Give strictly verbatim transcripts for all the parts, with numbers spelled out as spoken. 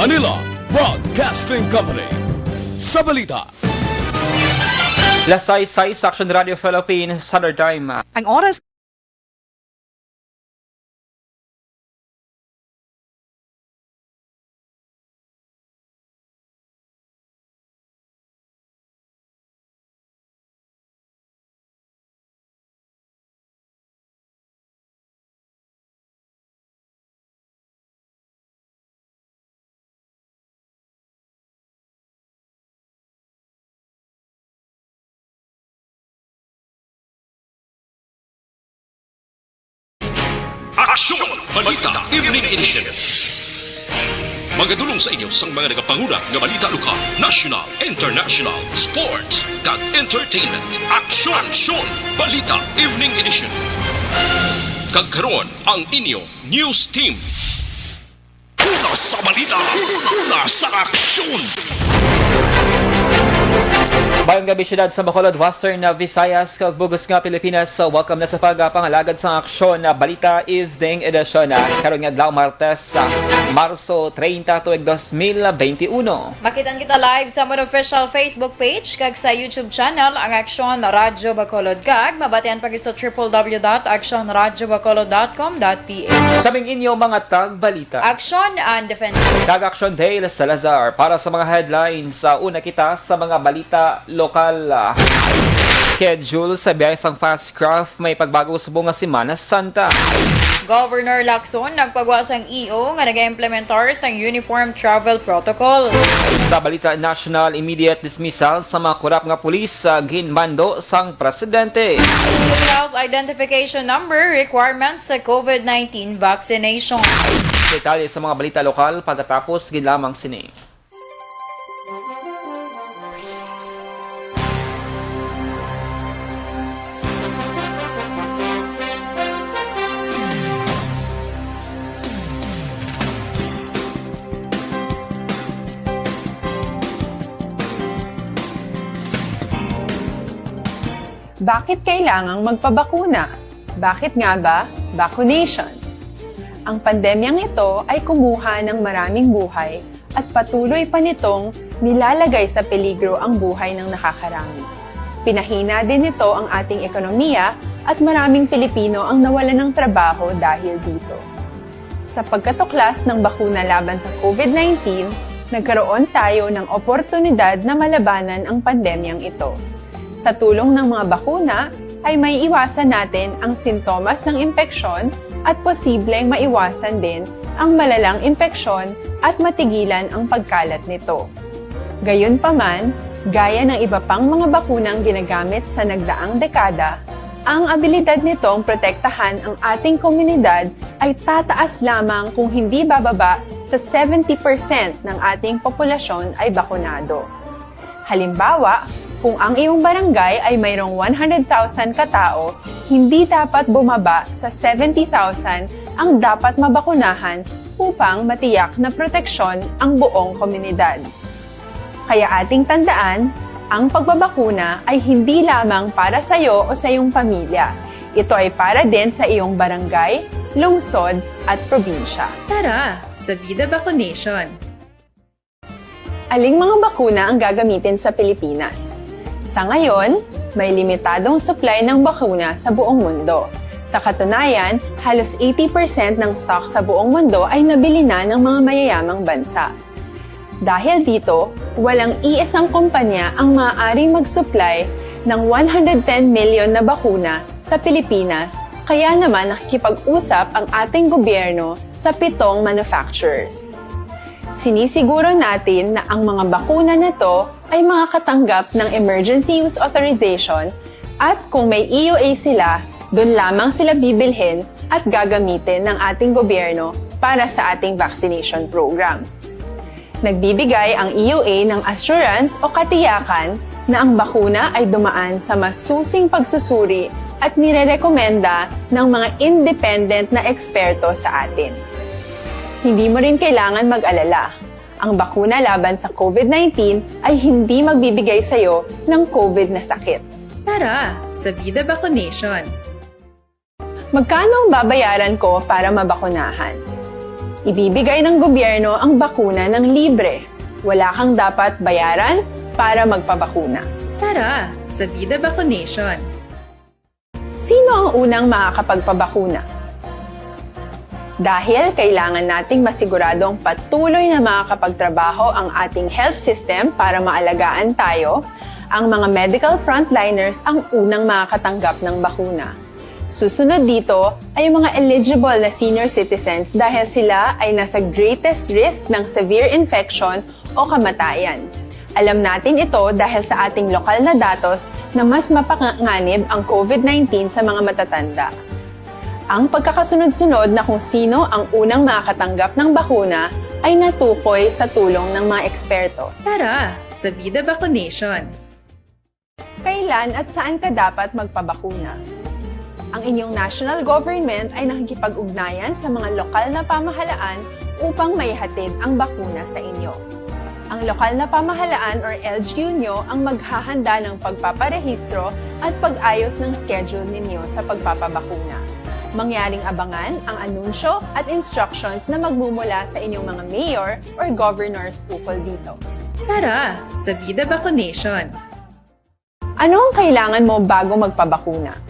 Manila Broadcasting Company. Sa balita. Las sais sais, Action Radio Philippines Standard Time. Ang oras. Aksyon! Balita Evening Edition. Magadulong sa inyo sang mga nagapanguna nga balita lokal, national, international, sports, kag entertainment. Aksyon! Aksyon! Balita Evening Edition. Kag karon ang inyo news team. Una sa balita, una sa aksyon. Mayong gabi, siyudad sa Bacolod, Western Visayas, kag bug-os nga Pilipinas. Welcome na sa pagpangalagad sa Aksyon na Balita Evening Edition, ah, karon nga adlaw, Martes, ah, Marso treinta, tuig dos mil benti uno. Makita kita live sa amon official Facebook page kag sa YouTube channel, ang Aksyon Radyo Bacolod, kag mabatian pa gid sa triple W dot aksyon radyo bacolod dot com dot P H. Kaming inyo mga tagbalita. Aksyon and Defense. Kag Aksyon Dale Salazar para sa mga headlines. Sa una kita sa mga balita lokal. Schedule sa biyahe sang Fast Craft may pagbago subong nga Semana Santa. Governor Lacson nagpagwa sang E O nga nag-implementar sang uniform travel protocols. Sa balita national, immediate dismissal sa mga korap nga pulis sa ginmando sang presidente. Health identification number requirements sa COVID nineteen vaccination. Detalye sa mga balita lokal pagkatapos gid lamang sini. Bakit kailangang magpabakuna? Bakit nga ba vaccination? Ang pandemyang ito ay kumuha ng maraming buhay at patuloy pa nitong nilalagay sa peligro ang buhay ng nakakarami. Pinahina din nito ang ating ekonomiya at maraming Pilipino ang nawalan ng trabaho dahil dito. Sa pagkatuklas ng bakuna laban sa COVID nineteen, nagkaroon tayo ng oportunidad na malabanan ang pandemyang ito. Sa tulong ng mga bakuna, ay maiiwasan natin ang sintomas ng impeksyon at posibleng maiwasan din ang malalang impeksyon at matigilan ang pagkalat nito. Gayunpaman, gaya ng iba pang mga bakunang ginagamit sa nagdaang dekada, ang abilidad nitong protektahan ang ating komunidad ay tataas lamang kung hindi bababa sa seventy percent ng ating populasyon ay bakunado. Halimbawa, kung ang iyong barangay ay mayroong one hundred thousand ka tao, hindi dapat bumaba sa seventy thousand ang dapat mabakunahan upang matiyak na proteksyon ang buong komunidad. Kaya ating tandaan, ang pagbabakuna ay hindi lamang para sa iyo o sa iyong pamilya. Ito ay para din sa iyong barangay, lungsod, at probinsya. Tara, sa Vida Vaccination! Aling mga bakuna ang gagamitin sa Pilipinas? Sa ngayon, may limitadong supply ng bakuna sa buong mundo. Sa katunayan, halos eighty percent ng stock sa buong mundo ay nabili na ng mga mayayamang bansa. Dahil dito, walang iisang kumpanya ang maaaring mag-supply ng one hundred ten million na bakuna sa Pilipinas, kaya naman nakikipag-usap ang ating gobyerno sa pitong manufacturers. Sinisiguro natin na ang mga bakuna na to ay makakatanggap ng emergency use authorization at kung may E U A sila, dun lamang sila bibilhin at gagamitin ng ating gobyerno para sa ating vaccination program. Nagbibigay ang E U A ng assurance o katiyakan na ang bakuna ay dumaan sa masusing pagsusuri at nirerekomenda ng mga independent na eksperto sa atin. Hindi mo rin kailangan mag-alala. Ang bakuna laban sa COVID nineteen ay hindi magbibigay sa iyo ng COVID na sakit. Tara, sa Vida Vaccination! Magkano ang babayaran ko para mabakunahan? Ibibigay ng gobyerno ang bakuna ng libre. Wala kang dapat bayaran para magpabakuna. Tara sa Vida Vacunation! Sino ang unang makakapagpabakuna? Dahil kailangan nating masiguradong patuloy na makakapagtrabaho ang ating health system para maalagaan tayo, ang mga medical frontliners ang unang makakatanggap ng bakuna. Susunod dito ay ang mga eligible na senior citizens dahil sila ay nasa greatest risk ng severe infection o kamatayan. Alam natin ito dahil sa ating lokal na datos na mas mapanganib ang COVID nineteen sa mga matatanda. Ang pagkakasunod-sunod na kung sino ang unang makakatanggap ng bakuna ay natukoy sa tulong ng mga eksperto. Tara sa Vida Vacunation! Kailan at saan ka dapat magpabakuna? Ang inyong national government ay nakikipag-ugnayan sa mga lokal na pamahalaan upang maihatid ang bakuna sa inyo. Ang lokal na pamahalaan or L G U nyo ang maghahanda ng pagpaparehistro at pag-ayos ng schedule ninyo sa pagpapabakuna. Mangyaring abangan ang anunsyo at instructions na magmumula sa inyong mga mayor or governors ukol dito. Tara sa Vida Vacunation! Ano ang kailangan mo bago magpabakuna?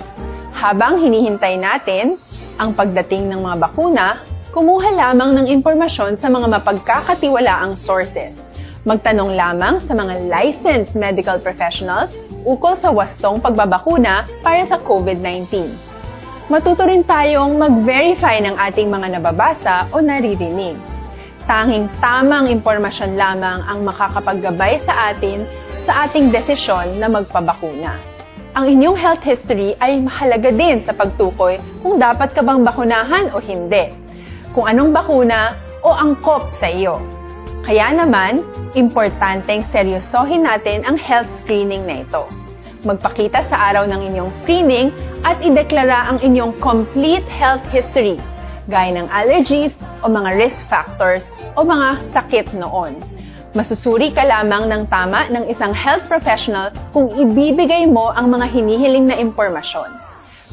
Habang hinihintay natin ang pagdating ng mga bakuna, kumuha lamang ng impormasyon sa mga mapagkakatiwalaang sources. Magtanong lamang sa mga licensed medical professionals ukol sa wastong pagbabakuna para sa COVID nineteen. Matuto rin tayong mag-verify ng ating mga nababasa o naririnig. Tanging tamang impormasyon lamang ang makakapaggabay sa atin sa ating desisyon na magpabakuna. Ang inyong health history ay mahalaga din sa pagtukoy kung dapat ka bang bakunahan o hindi, kung anong bakuna o angkop sa iyo. Kaya naman, importanteng seryosohin natin ang health screening na ito. Magpakita sa araw ng inyong screening at ideklara ang inyong complete health history, gaya ng allergies o mga risk factors o mga sakit noon. Masusuri ka lamang ng tama ng isang health professional kung ibibigay mo ang mga hinihiling na impormasyon.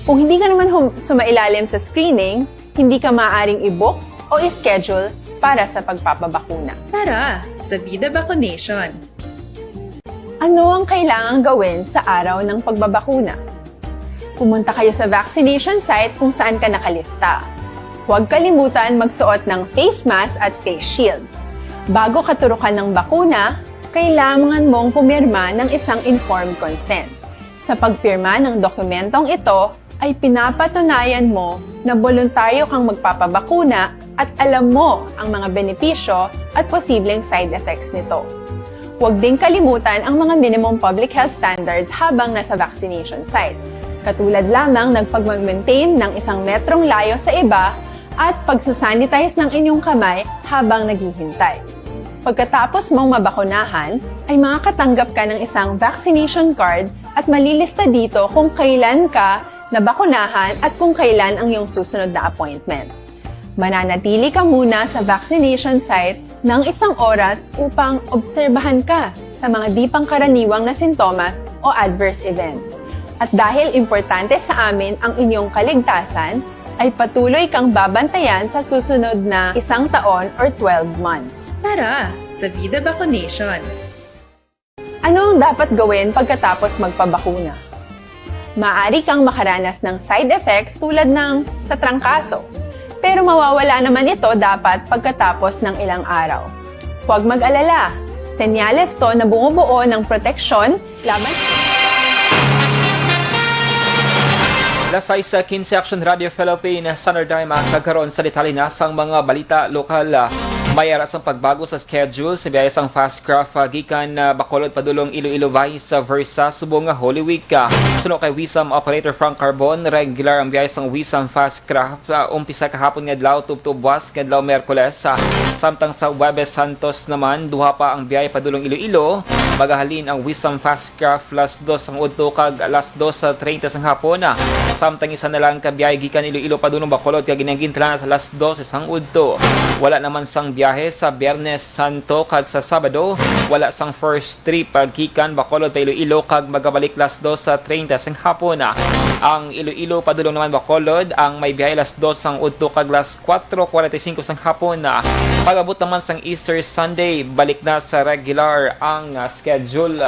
Kung hindi ka naman hum- sumailalim sa screening, hindi ka maaaring i-book o i-schedule para sa pagpapabakuna. Tara sa Vida Vacunation! Ano ang kailangang gawin sa araw ng pagbabakuna? Pumunta kayo sa vaccination site kung saan ka nakalista. Huwag kalimutan magsuot ng face mask at face shield. Bago ka turukan ng bakuna, kailangan mong pumirma ng isang informed consent. Sa pagpirma ng dokumentong ito, ay pinapatunayan mo na boluntaryo kang magpapabakuna at alam mo ang mga benepisyo at posibleng side effects nito. Huwag ding kalimutan ang mga minimum public health standards habang nasa vaccination site, katulad lamang ng pagmag-maintain ng isang metrong layo sa iba at pagsasanitize ng inyong kamay habang naghihintay. Pagkatapos mong mabakunahan, ay makakatanggap ka ng isang vaccination card at malilista dito kung kailan ka nabakunahan at kung kailan ang iyong susunod na appointment. Mananatili ka muna sa vaccination site ng isang oras upang obserbahan ka sa mga di pangkaraniwang na sintomas o adverse events. At dahil importante sa amin ang inyong kaligtasan, ay patuloy kang babantayan sa susunod na isang taon or twelve months. Tara sa Vida Vacunation! Ano ang dapat gawin pagkatapos magpabakuna? Maaari kang makaranas ng side effects tulad ng sa trangkaso, pero mawawala naman ito dapat pagkatapos ng ilang araw. Huwag mag-alala, senyales to na bumubuo ng proteksyon laban Alas sais quince, Action Radio Philippine, Standard Time, ah, kag karon sa detalye na sang mga balita lokal, ah, may ara sang pagbago sa schedule sa biyahe sang Fast Craft, ah, gikan, ah, Bacolod padulong Iloilo, vice versa, subong nga Holy Week, ah. Suno kay Wisam operator Frank Carbon, regular ang biyahe sang Wisam Fast Craft, ah, umpisa kahapon nga adlaw tubtob buwas nga adlaw Miyerkules, ah. Samtang sa Huwebes Santos naman, duha pa ang biyahe padulong Iloilo. Magahalin ang Wisam Fast Craft alas dos sang udto kag alas dos treinta sang hapon. Samtang isa na lang ka biyahe gikan Iloilo padulong Bacolod kag ini ang gintrana sa alas dos sang udto. Wala naman sang biyahe biyahe sa Biyernes Santo kag sa Sabado, wala sang first trip gikan Bacolod pa Iloilo kag magabalik las dos sa treinta sang hapon. Ang Iloilo padulong naman Bacolod ang may biyahe las dos sang udto kag las kuwatro kuwarenta y singko sang hapon. Pag-abot naman sang Easter Sunday, balik na sa regular ang, ah, schedule.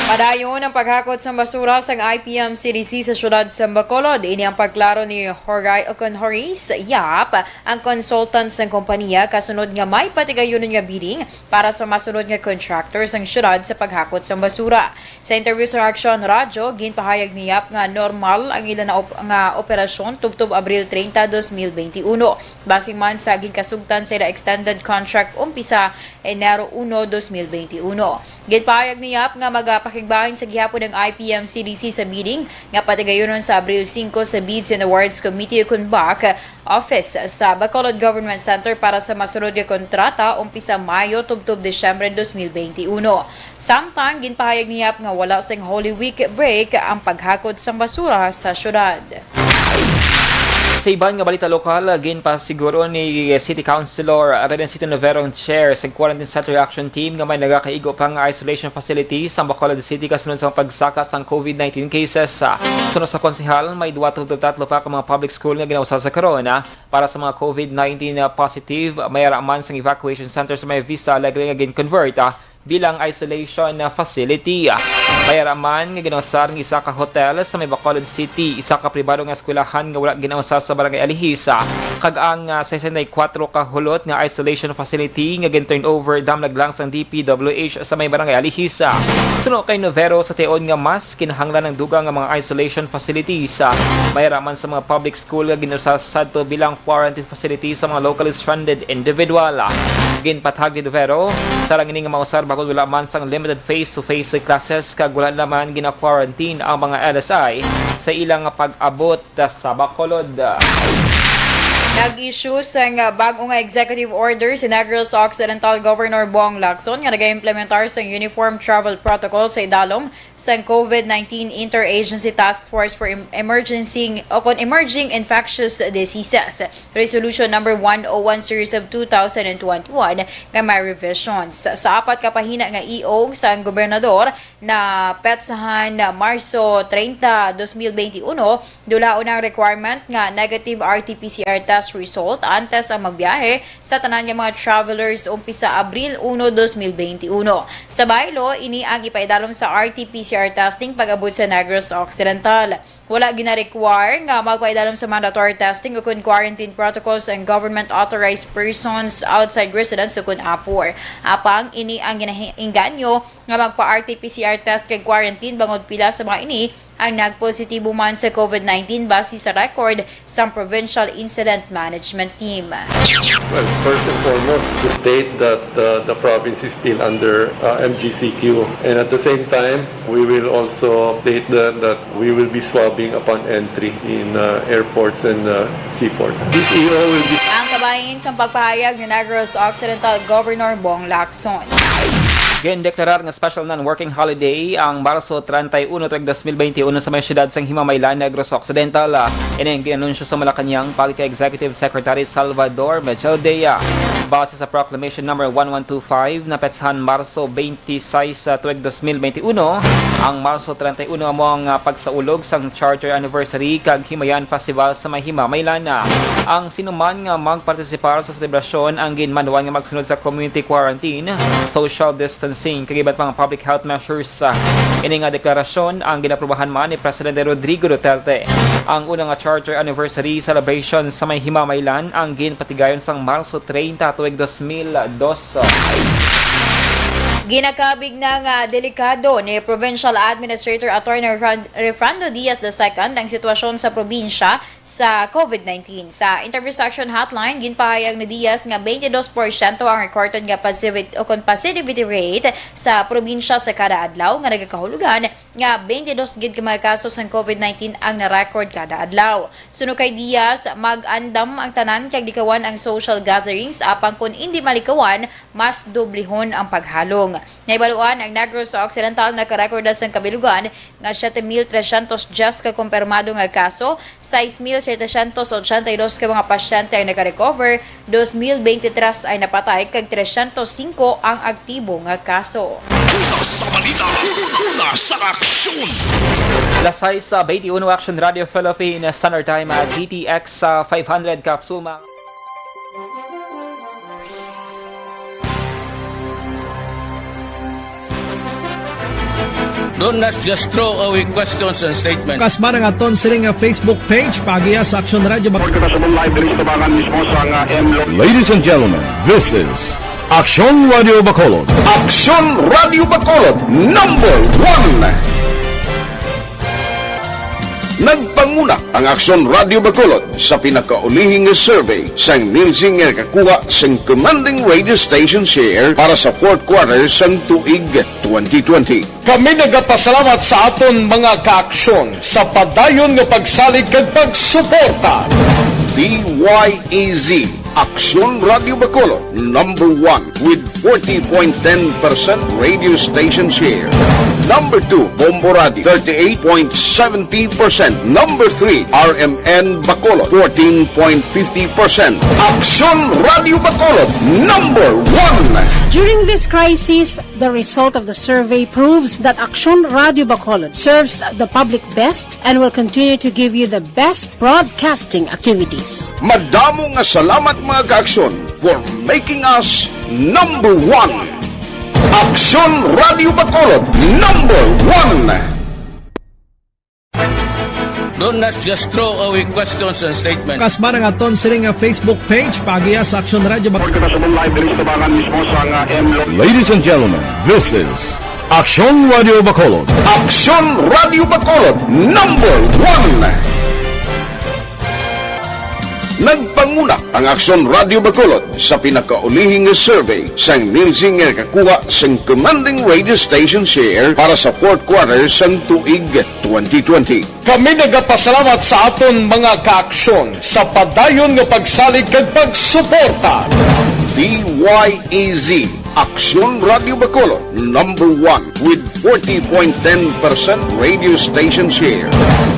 Padayon ang paghakot sang basura sang I P M C D C sa siyudad sa Bacolod. Ini ang pagklaro ni Horay, o kon Horace Yap, ang consultant sang kompanya, kasunod nga may patigayunon nga bidding para sa masunod nga contractor sang siyudad sa paghakot sang basura. Sa interview sa Aksyon Radyo, ginpahayag ni Yap nga normal ang ila na op-, nga operasyon tubtob Abril treinta, dos mil beinti uno. Base man sa ginkasugtan sa ila extended contract umpisa Enero uno, dos mil beinti uno. Ginpahayag ni Yap nga magapakigbahin sa gihapon ang I P M C D C sa bidding nga patigayunon sa Abril singko sa Bids and Awards Committee ukon BAC office sa Bacolod Government Center para sa masunod nga kontrata umpisa Mayo tubtob Disyembre dos mil beinti uno. Samtang ginpahayag ni Yap nga wala sing Holy Week break ang paghakot sang basura sa syudad. Sa iban nga balita lokal, ginpasiguro ni City Councilor Renencito Noverong, chair sa Quarantine Center Action Team, nga may nagakaigo pa nga isolation facility sa Bacolod City kasunod sa pagsaka sang COVID nineteen cases. Suno sa konsehal, may dua tubtob tatlo pa ka mga public school nga ginausar sa corona para sa mga COVID nineteen positive. May ara man sang evacuation center sa may Vista Alegre nga gin-convert, ah, bilang isolation facility. May ara man nga ginausar ang isa ka hotel sa may Bacolod City, isa ka pribado nga eskwelahan nga wala ginausar sa Barangay Alihis, kag ang, ah, sesenta y kuwatro ka hulot nga isolation facility nga gin-turn over damlag lang sang D P W H sa may Barangay Alihis. Suno kay Novero, sa tion nga mas kinahanglan ang dugang nga mga isolation facilities, ah, may ara man sa mga public school nga ginausar sadto bilang quarantine facility sa mga locally stranded individual. Ginpatag ni Duvero, sarang ini nga mausar bangod wala man sang limited face-to-face classes kag wala naman gina-quarantine ang mga L S I sa ilang pag-abot sa Bacolod. Nag-issue sang bag-o nga executive order si Negros Occidental Governor Bong Lacson nga nag-implementar sang uniform travel protocol sa idalom sang COVID nineteen Interagency Task Force for Em-, Emergency o kon Emerging Infectious Diseases, Resolution Number one oh one Series of two thousand and twenty-one nga may revisions. Sa apat ka pahina nga iog sang gobernador na petsahan Marso treinta, dos mil beinti uno, dulaon ang requirement nga negative R T P C R test result antes ang magbiyahe sa tanan nga mga travelers umpisa Abril uno, dos mil beinti uno. Sa baylo, ini ang ipaidalom sa R T P C R testing pag-abot sa Negros Occidental. Wala gina-require nga magpaidalom sa mandatory testing ukon quarantine protocols ang government authorized persons outside residence ukon apor. Apang ini ang ginahi-, engganyo nga magpa-R T P C R test kag quarantine bangod pila sa mga ini ang nagpositibo man sa COVID nineteen base sa record sang Provincial Incident Management Team. Well, first and foremost, to state that, uh, the province is still under, uh, M G C Q. And at the same time, we will also state that, that we will be swabbing upon entry in, uh, airports and, uh, seaports. This E O will be Ang kabahin sang pagpahayag ni Negros Occidental Governor Bong Lacson. Gindeklarar nga special non-working holiday ang Marso treinta y uno tuig dos mil beinti uno sa may siyudad sang Himamaylan, Negros Occidental. Ini ang ginanunsyo sa Malacañang paagi kay Executive Secretary Salvador Mejaldea. Base sa Proclamation Number one one two five, napetsahan Marso twenty-six, ah, tuig dos mil beinti uno, ang Marso treinta y uno amo ang, ah, pagsaulog sang Charter Anniversary kag Himayan Festival sa may Himamaylan. Ang sinuman nga magpartisipar sa selebrasyon ang ginmanuan nga magsunod sa community quarantine, social distancing, kag iban pang public health measures. Ini nga deklarasyon ang ginaprubahan man ni Presidente Rodrigo Duterte. Ang una nga Charter Anniversary Celebration sa may Himamaylan ang ginpatigayon sang Marso treinta tuig dos mil dos. Ginakabig na nga delikado ni Provincial Administrator Attorney Ran-, Refrando Diaz the second ang sitwasyon sa probinsya sa COVID nineteen. Sa Interview Section Hotline, ginpahayag ni Diaz nga twenty-two porsyento ang recorded nga positivity o kon positivity rate sa probinsya sa kada adlaw, nga nagakahulugan nga twenty-two gid ka mga kaso sang COVID nineteen ang na-record kada adlaw. Suno kay Diaz, mag-andam ang tanan kag likawan ang social gatherings, apang kon indi malikawan, mas doblihon ang paghalong. Nahibaluan, ang Negros Occidental nakarekorda sang kabilugan nga siyete mil trescientos diyes ka kumpirmado nga kaso, sais mil setecientos ochenta y dos ka mga pasyente ang nakarecover, dos mil beintitrés ay napatay, kag trescientos singko ang aktibo nga kaso. Una sa balita, una sa aksyon. Las sais, ah, twenty-one, Action Radio Philippines Standard Time, ah, D T X, ah, five hundred Kapsul, mga Don't not just throw away questions and statements. Kasba nga aton sini nga Facebook page, paagiha sa Aksyon Radio Bac- Kita sa live diri sa tabangan mismo sa nga M Lo- Ladies and gentlemen, this is Aksyon Radio Bacolod. Aksyon Radio Bacolod, number one. Nagpanguna ang Aksyon Radio Bacolod sa pinakaulihing survey sang Nielsen nga nakakuha sang commanding radio station share para sa fourth quarter sang tuig twenty twenty. Kami nagapasalamat sa aton mga kaaksyon sa padayon nga pagsalig kag pagsuporta. D Y E Z, Aksyon Radio Bacolod, number one with forty point ten percent radio station share. Number two, Bombo Radio, thirty-eight point seventy percent. Number three, R M N Bacolod, fourteen point fifty percent. Aksyon Radio Bacolod, number one. During this crisis, the result of the survey proves that Aksyon Radio Bacolod serves the public best and will continue to give you the best broadcasting activities. Madamo nga salamat, mga kaaksyon, for making us number one. Aksyon Radio Bacolod, number one. Don't not just throw away questions and statements. Kasba nga aton sini nga Facebook page, paagiha sa Aksyon Radio Bac- Kita sa live diri sa tabangan mismo sa nga M Lo- Ladies and gentlemen, this is Aksyon Radio Bacolod. Aksyon Radio Bacolod, number one. Nagpanguna ang Aksyon Radio Bacolod sa pinakaulihing survey sang Nielsen nga nakakuha sang commanding radio station share para sa fourth quarter sang tuig twenty twenty. Kami nagapasalamat sa aton mga kaaksyon sa padayon nga pagsalig kag pagsuporta. D Y E Z, Aksyon Radio Bacolod, number one with forty point ten percent radio station share.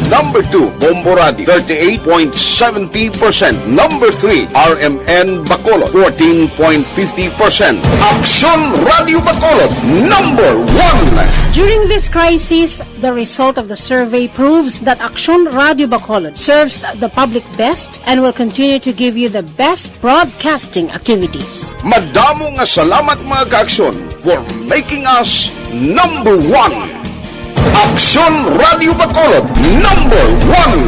Number two, Bombo Radio, thirty-eight point seventy percent. Number three, R M N Bacolod, fourteen point fifty percent. Aksyon Radio Bacolod, number one. During this crisis, the result of the survey proves that Aksyon Radio Bacolod serves the public best and will continue to give you the best broadcasting activities. Madamo nga salamat, mga kaaksyon, for making us number one. Aksyon Radio Bacolod, number one.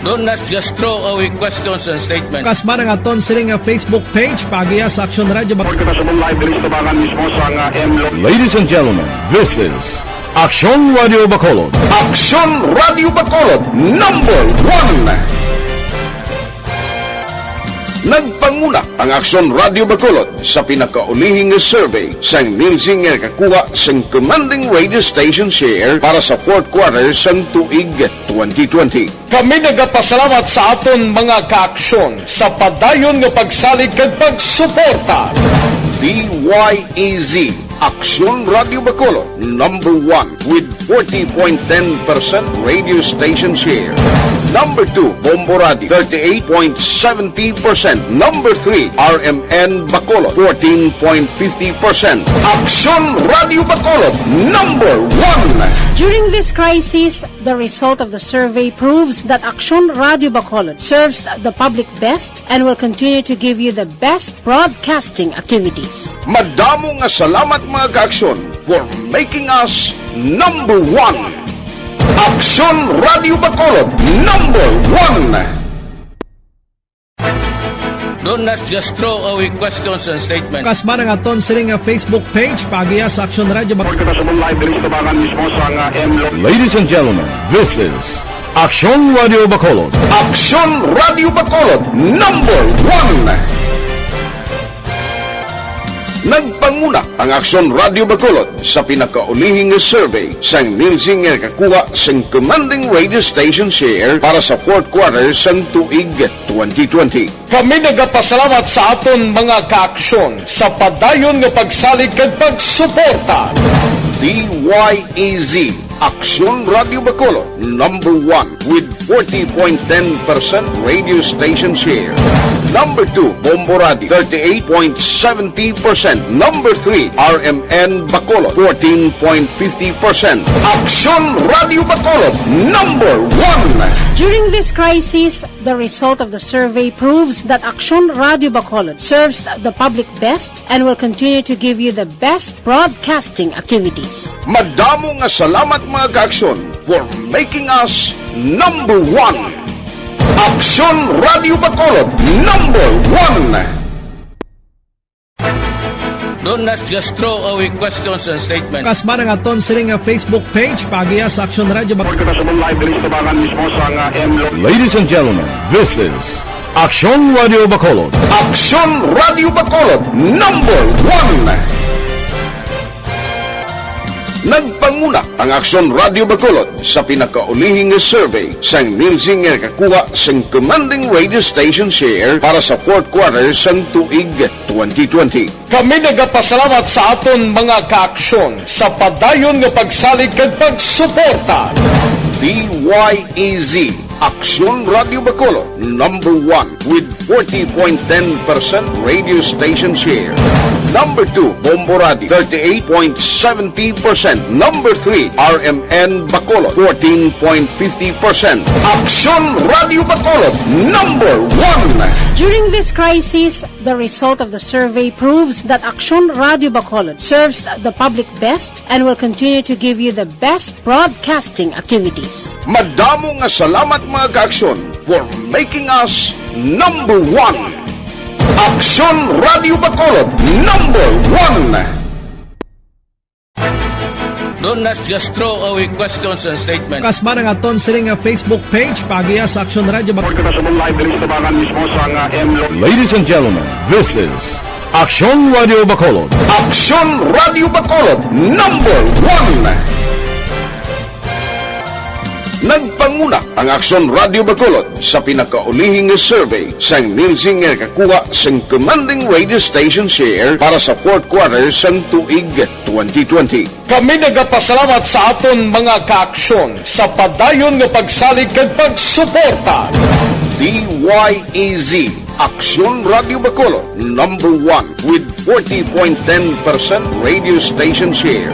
Don't not just throw away questions and statements. Kasba nga aton sini nga Facebook page, paagiha sa Aksyon Radio Bac- Kita sa live diri sa tabangan mismo sa nga M Lo- Ladies and gentlemen, this is Aksyon Radio Bacolod. Aksyon Radio Bacolod, number one. Nagpanguna ang Aksyon Radio Bacolod sa pinakaulihing survey sang Nielsen nga nakakuha sang commanding radio station share para sa fourth quarter sang tuig twenty twenty. Kami nagapasalamat sa aton mga kaaksyon sa padayon nga pagsalig kag pagsuporta. D Y E Z, Aksyon Radio Bacolod, number one with forty point ten percent radio station share. Number two, Bombo Radio, thirty-eight point seventy percent. Number three, R M N Bacolod, fourteen point fifty percent. Aksyon Radio Bacolod, number one. During this crisis, the result of the survey proves that Aksyon Radio Bacolod serves the public best and will continue to give you the best broadcasting activities. Madamo nga salamat, mga kaaksyon, for making us number one. Aksyon Radio Bacolod, number one. Don't not just throw away questions and statements. Kasba nga aton sini nga Facebook page, paagiha sa Aksyon Radio Bac- Kita sa live diri sa tabangan mismo sa nga M Lo- Ladies and gentlemen, this is Aksyon Radio Bacolod. Aksyon Radio Bacolod, number one. Nagpanguna ang Aksyon Radio Bacolod sa pinakaulihi nga survey sang Nielsen nga nakakuha sang commanding radio station share para sa fourth quarter sang tuig twenty twenty. Kami nagapasalamat sa aton mga kaaksyon sa padayon nga pagsalig kag pagsuporta. D Y E Z, Aksyon Radio Bacolod, number one with forty point ten percent radio station share. Number two, Bombo Radio, thirty-eight point seventy percent. Number three, R M N Bacolod, fourteen point fifty percent. Aksyon Radio Bacolod, number one. During this crisis, the result of the survey proves that Aksyon Radio Bacolod serves the public best and will continue to give you the best broadcasting activities. Madamo nga salamat, mga kaaksyon, for making us number one. Aksyon Radio Bacolod, number one. Don't not just throw away questions and statements. Kasman ang aton sining nga Facebook page, paagiha sa Aksyon Radio Bacolod. Pagkakasabong live diri sa tabangan mismo sa nga M Lo- Ladies and gentlemen, this is Aksyon Radio Bacolod. Aksyon Radio Bacolod, number one. Nagpanguna ang Aksyon Radio Bacolod sa pinakaulihi nga survey sang Nielsen nga nakakuha sang commanding radio station share para sa fourth quarter sang tuig twenty twenty. Kami nagapasalamat sa aton mga kaaksyon sa padayon nga pagsalig kag pagsuporta. D Y E Z, Aksyon Radio Bacolod, number one with forty point ten percent radio station share. Number two, Bombo Radio, thirty-eight point seventy percent. Number three, R M N Bacolod, fourteen point fifty percent. Aksyon Radio Bacolod, number one. During this crisis, the result of the survey proves that Aksyon Radio Bacolod serves the public best and will continue to give you the best broadcasting activities. Madamo nga salamat, mga kaaksyon, for making us number one. Aksyon Radio Bacolod, number one. Don't not just throw away questions and statements. Kasman ang aton sining nga Facebook page, paagiha sa Aksyon Radio Bacolod. Pagkakasabong live diri sa tabangan mismo sa nga M Lo- Ladies and gentlemen, this is Aksyon Radio Bacolod. Aksyon Radio Bacolod, number one. Nagpanguna ang Aksyon Radio Bacolod sa pinakaulihi nga survey sang Nielsen nga nakakuha sang commanding radio station share para sa fourth quarter sang tuig twenty twenty. Kami nagapasalamat sa aton mga kaaksyon sa padayon nga pagsalig kag pagsuporta. D Y E Z, Aksyon Radio Bacolod, number one with forty point ten percent radio station share.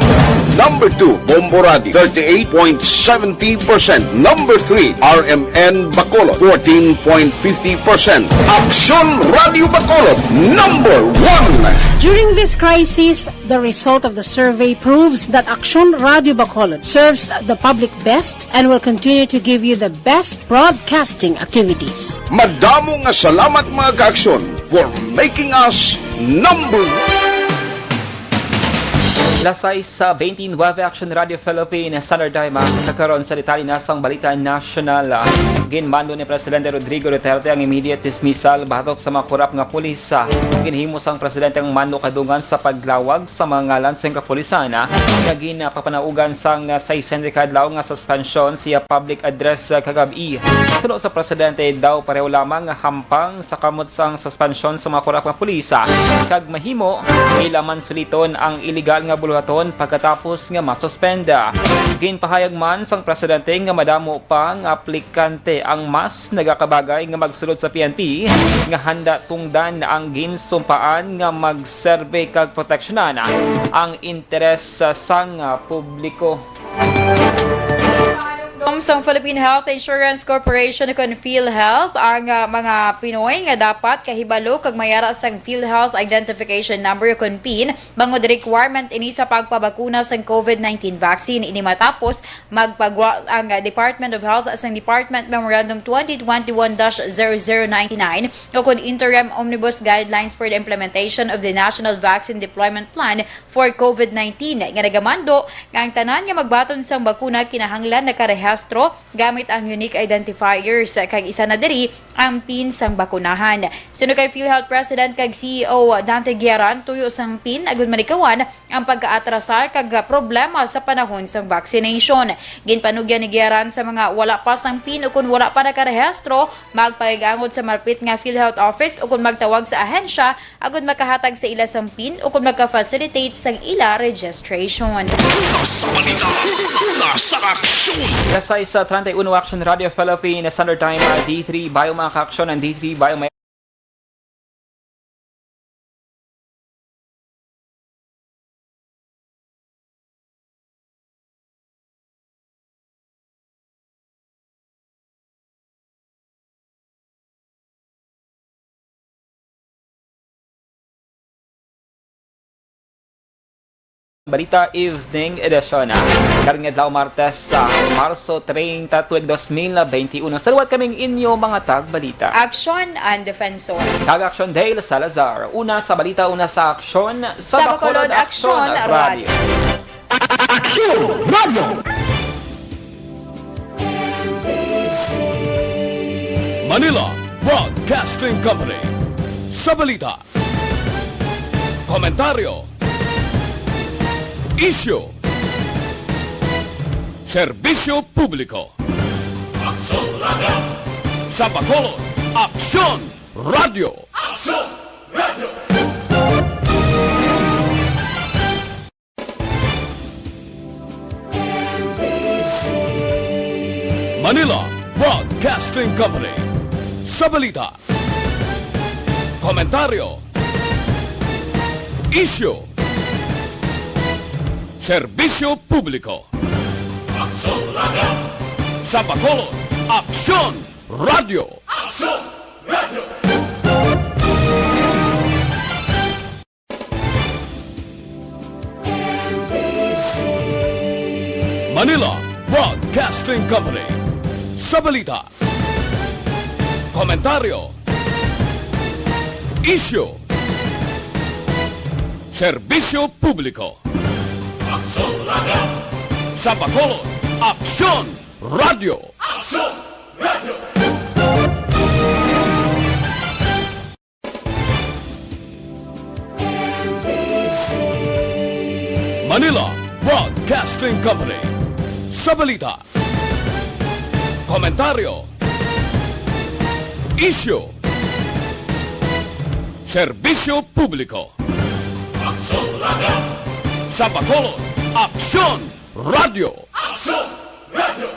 Number two, Bombo Radio, thirty-eight point seventy percent. Number three, R M N Bacolod, fourteen point fifty percent. Aksyon Radio Bacolod, number one. During this crisis, the result of the survey proves that Aksyon Radio Bacolod serves the public best and will continue to give you the best broadcasting activities. Madamo nga salamat, mga kaaksyon, for making us number one. Las sais sa twenty-nine, Aksyon Radio Philippines, Standard Time, ah, kakaron sa detalye na sang balita nasyonal. Ah, ginmando ni Presidente Rodrigo Duterte ang immediate dismissal batok sa mga korap nga pulis. Ah, ginhimo sang presidente ang mando kadungan sa paglawag sa mga ngalan sang kapulisan, ah, nga ginapapanaugan sang, ah, sesenta ka adlaw nga suspensyon sa iya public address, ah, kagab-i. Suno sa presidente daw, pareho lamang nga hampang sa kamot sang suspensyon sa mga korap nga pulis, ah, kag mahimo ila man suliton ang iligal nga buluhaton pagkatapos nga masuspenda. Ginpahayag man sang presidente nga madamo pa nga aplikante ang mas nagakabagay nga magsulod sa P N P nga handa tungdan ang ginsumpaan nga magserbe kag proteksyonan ang interes sang publiko. Dom sang Philippine Health Insurance Corporation, o kon PhilHealth, ang, ah, mga Pinoy nga dapat kahibalo kag mayara sang PhilHealth Identification Number, o kon PIN, bangod requirement ini sa pagpabakuna sang COVID nineteen vaccine. Ini matapos magpagwa ang, ah, Department of Health sang Department Memorandum twenty twenty-one dash zero zero ninety-nine, o kon Interim Omnibus Guidelines for the Implementation of the National Vaccine Deployment Plan for COVID nineteen, nga nagamando nga ang tanan nga magbaton sang bakuna kinahanglan nakarehas rehistro gamit ang unique identifiers, kag isa na diri ang pin sang bakunahan. Suno kay PhilHealth President kag C E O Dante Guiaran, tuyo sang pin agud malikawan ang pagkaatrasar kag problema sa panahon sang vaccination. Ginpanugyan ni Guiaran sa mga wala pa sang pin ukon wala pa nakarehistro, magpahigangot sa malapit nga PhilHealth office ukon magtawag sa ahensya agud makahatag sa ila sang pin ukon magka-facilitate sang ila registration. Una sa balita, una sa aksyon. Alas sais treinta y uno, Action Radio Philippines, Standard Time, ah, D three Bio, mga ka-aksyon, ang D three Bio may Balita Evening Edition. Karon nga adlaw, Martes, sa Marso treinta, tuig dos mil benti uno. Sa liwat kaming inyo mga tagbalita. Aksyon, Ann Defensor. Kag Aksyon, Dale Salazar. Una sa balita, una sa aksyon, sa Sa Bacolod, Bacolod, Aksyon Aksyon Radio. Radio. Aksyon Radio. Manila Broadcasting Company. Sa balita, komentaryo, isyu, serbisyo publiko. Aksyon Radio. Sa Bacolod, Aksyon Radio. Aksyon Radio. Manila Broadcasting Company. Sa balita, komentaryo, isyu, serbisyo publiko. Aksyon Radio. Sa Bacolod, Aksyon Radio. Aksyon Radio. Manila Broadcasting Company. Sa balita, komentaryo, isyu, serbisyo publiko. Aksyon Radio. Sa Bacolod, Aksyon Radio. Aksyon Radio. Manila Broadcasting Company. Sa balita, komentaryo, isyu, serbisyo publiko. Aksyon Radio. Sa Bacolod, Aksyon Radio. Aksyon Radio.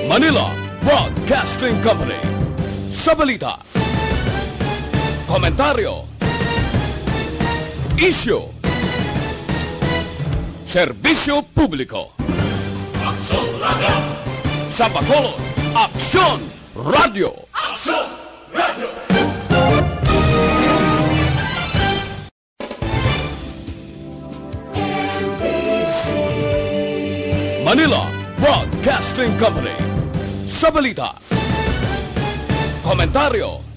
Manila Broadcasting Company. Sa balita, komentaryo, isyu, serbisyo publiko. Aksyon Radio. Sa Bacolod, Aksyon Radio. Aksyon Radio. Manila Broadcasting Company. Sa balita, komentaryo,